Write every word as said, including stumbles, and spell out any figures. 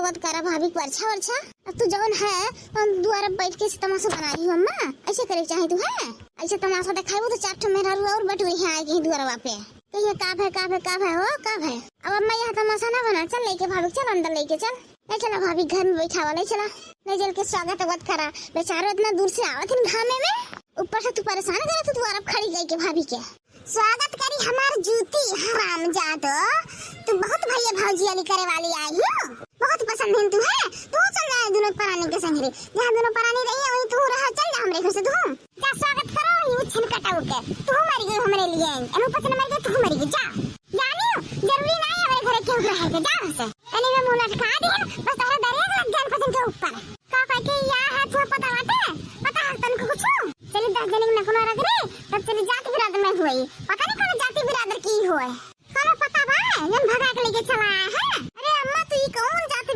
मत करा भाभी के परछा वरछा। अब तू जौन है, तौन दुआरा बैठ के ऐसे तमाशा बनाई हो अम्मा। ऐसे करे के चाही तू है। ऐसे तमाशा देखाइबू तो चार ठो मेहरारू और बटुरी है आए के दुआरवा पे। कहिए का भय, का भय, का भय हो, का भय? अब अम्मा यहाँ तमाशा ना बना, चल लेके भाभी, चल अंदर लेके चल। ले चला भाभी घर में बैठावा, ले चला। ले चल के स्वागत वत करा। बेचारो इतना दूर से आवत हिन घामे में, ऊपर से तू परेशान करे तू दुआरा खड़ी गई के भाभी के। स्वागत करी हमार जूती, हरामजादो। तू बहुत भैया भौजी वाली करे वाली आई हो। बहुत पसंद है तू है। तू चल जाए दोनों परानी के संग रे। जहाँ दोनों परानी रही है वहीं तू रह, चल जा हमरे घर से तू। जा स्वागत करो यू छिनकटाऊ के। तू मर गई हमरे लिए। एनु पचन मर गई, तू मर गई, जा।